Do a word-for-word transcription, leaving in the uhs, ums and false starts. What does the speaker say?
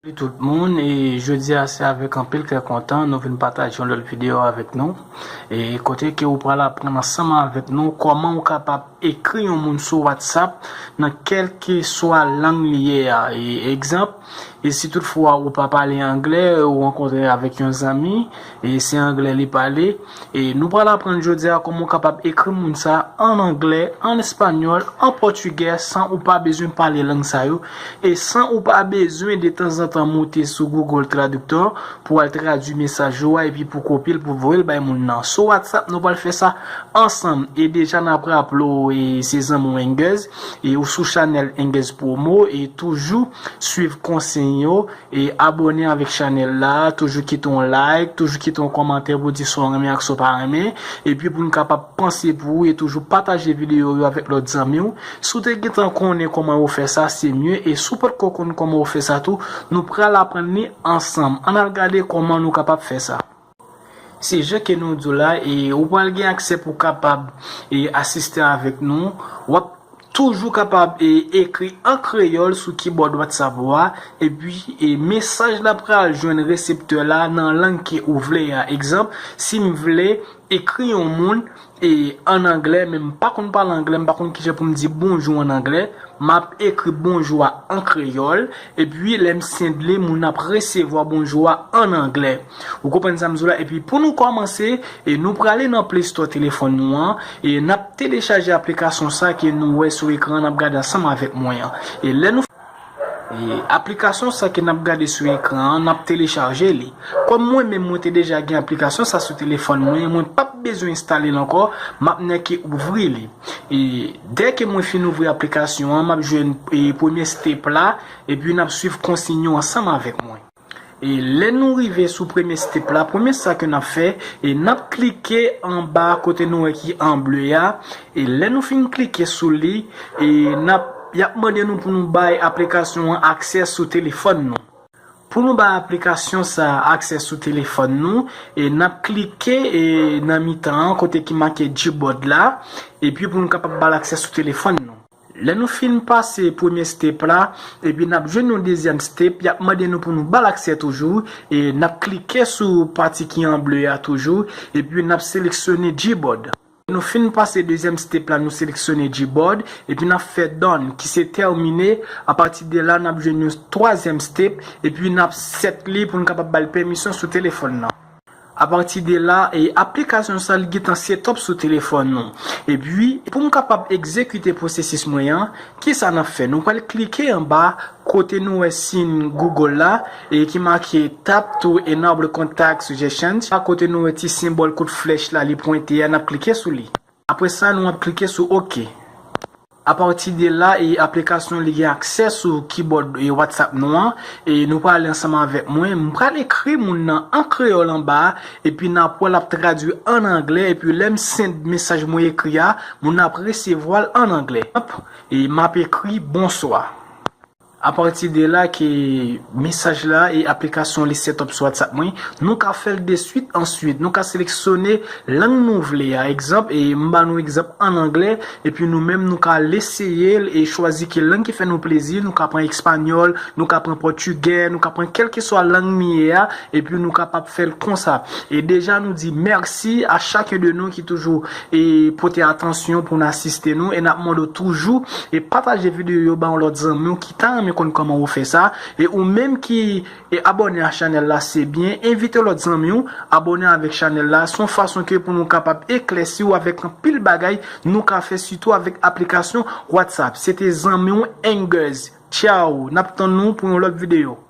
Salut tout moun, e jodi a se avèk anpil kè kontan nou vin pataje yon lòt videyo avèk nou. E kote ke ou pral aprann ansanm avèk nou kòman ou kapab ekri yon moun sou WhatsApp nan kèlkeswa lang li ye a. E egzanp, e si toutfwa ou pa pale anglè, ou rankontre avèk yon zanmi, e se anglè li pale, e nou pral aprann jodi a kòman ou kapab ekri moun sa an anglè, an espanyòl, an pòtigè, san ou pa bezwen pale lang sa yo, e san ou pa bezwen detanzantan moute sou Google Traductor pou al tradui mesaj ou a, epi pou kopye l, pou voye l bay moun nan. Sou WhatsApp, nou pral fè sa ansanm. E deja, n ap raple w, e se zanmi w Engez, e ou sou chanèl Engez Promo, e toujou swiv konsiy yo, e abòne avèk chanèl la, toujou kite yon like, toujou kite yon kòmantè pou di sa w renmen ak sa w pa renmen, epi pou n kapab panse pou ou e toujou pataje videyo yo avèk lòt zanmi w. Si w te gentan konnen kòman yo fè sa, se mye, e si w potko konn kòman yo fè sa tou, nou pral aprann li ansanm. Ann al gade kòman nou kapab fè sa. Se jan ke nou di w la, e ou pral gen aksè pou w kapab, e asiste avèk nou. W ap toujou kapab, e ekri an kreyòl sou kibòd WhatsApp ou a, epi, e mesaj la pral jwenn reseptè la nan lang ke ou vle a. Egzanp, si m vle ekri yon moun, e an anglè, men m pa konn pale anglè, m pa konn kijan pou m di bonjou an anglè, m ap ekri bonjou a an kreyòl, epi lè m send li, moun ap resevwa bonjou a an anglè. Ou konprann sa m di w la? Epi pou nou kòmanse, e nou prale nan Play Store telefòn nou an, e n ap telechaje aplikasyon sa ke nou wè sou ekran, n ap gade ansanm avèk mwen an. E lè nou E aplikasyon sa ke n ap gade sou ekran an, n ap telechaje li. Kòm mwen menm, mwen te deja gen aplikasyon sa sou telefòn mwen, mwen p ap bezwen enstale l ankò, m ap nèke ouvri li. E dèke mwen fin ouvri aplikasyon an, m ap jwenn, e, premye step la, epi n ap swiv konsiy yo ansanm avèk mwen. E lè nou rive sou premye step la, premye sa ke n ap fè, e n ap klike anba kote nou wè ki an ble a, e lè nou fin klike sou li, e n ap, y ap mande nou pou nou bay aplikasyon an aksè sou telefòn nou. Pou nou bay aplikasyon sa a aksè sou telefòn nou, e n ap klike, e nan mitan an kote ki make Gboard la, epi pou nou kapab ba l aksè sou telefòn nou. Lè nou fin pase premye step la, epi n ap jwenn yon dezyèm step, y ap mande nou pou nou ba l aksè toujou, e n ap klike sou pati ki an ble a toujou, epi n ap seleksyone Gboard. Nou fin pase dezyèm step la, nou seleksyone Gboard, epi n ap fè done, ki se tèmine. Apati de la, n ap jwenn yon twazyèm step, epi n ap set li pou n kapab ba l pèmisyon sou telefòn nan. Apati de la, e aplikasyon sa li gentan set up sou telefòn nou. Epi, pou m kapab egzekite pwosesis mwen an, kisa n ap fè? Nou pral klike anba kote nou wè siy Google la, e ki make Tap to Enable Contact Suggestions. A kote nou wè ti senbòl kout flèch la, li pwente a, n ap klike sou li. Apre sa, nou ap klike sou OK. Apati de la, e aplikasyon li gen aksè sou kibòd, e WhatsApp nou an, e nou pral ale ansanm avèk mwen. M pral ekri moun nan an kreyòl anba a, epi n ap wè l ap tradui an anglè, epi lè m send mesaj mwen ekri a, moun nan ap resevwa l an anglè. E m ap ekri bonswa. Apati de la ke mesaj la e aplikasyon li set up sou WhatsApp mwen, nou ka fè l deswit answit. Nou ka seleksyone lang nou vle a. Egzanp, e m ba nou egzanp an anglè, epi nou menm nou ka leseye l e chwazi ki lang ki fè nou plezi. Nou ka pran espanyòl, nou ka pran pòtigè, nou ka pran kèlkeswa lang li ye a, epi nou kapab fè l konsa. E deja nou di mèsi a chacun de nous ki toujou e pote atansyon pou n asiste nou, e n ap mande w toujou e pataje videyo yo ba yon lòt zanmi w ki ta renmen konn kòman ou fè sa, e ou menm ki e abòne a chanèl la, se byen, envite lòt zanmi w abòne avèk chanèl la. Se yon fason ke pou nou kapab eklèsi w avèk anpil bagay nou ka fè, sitou avèk aplikasyon WhatsApp. Se te zanmi w Engers. Tchao, n ap tann nou pou yon lòt videyo.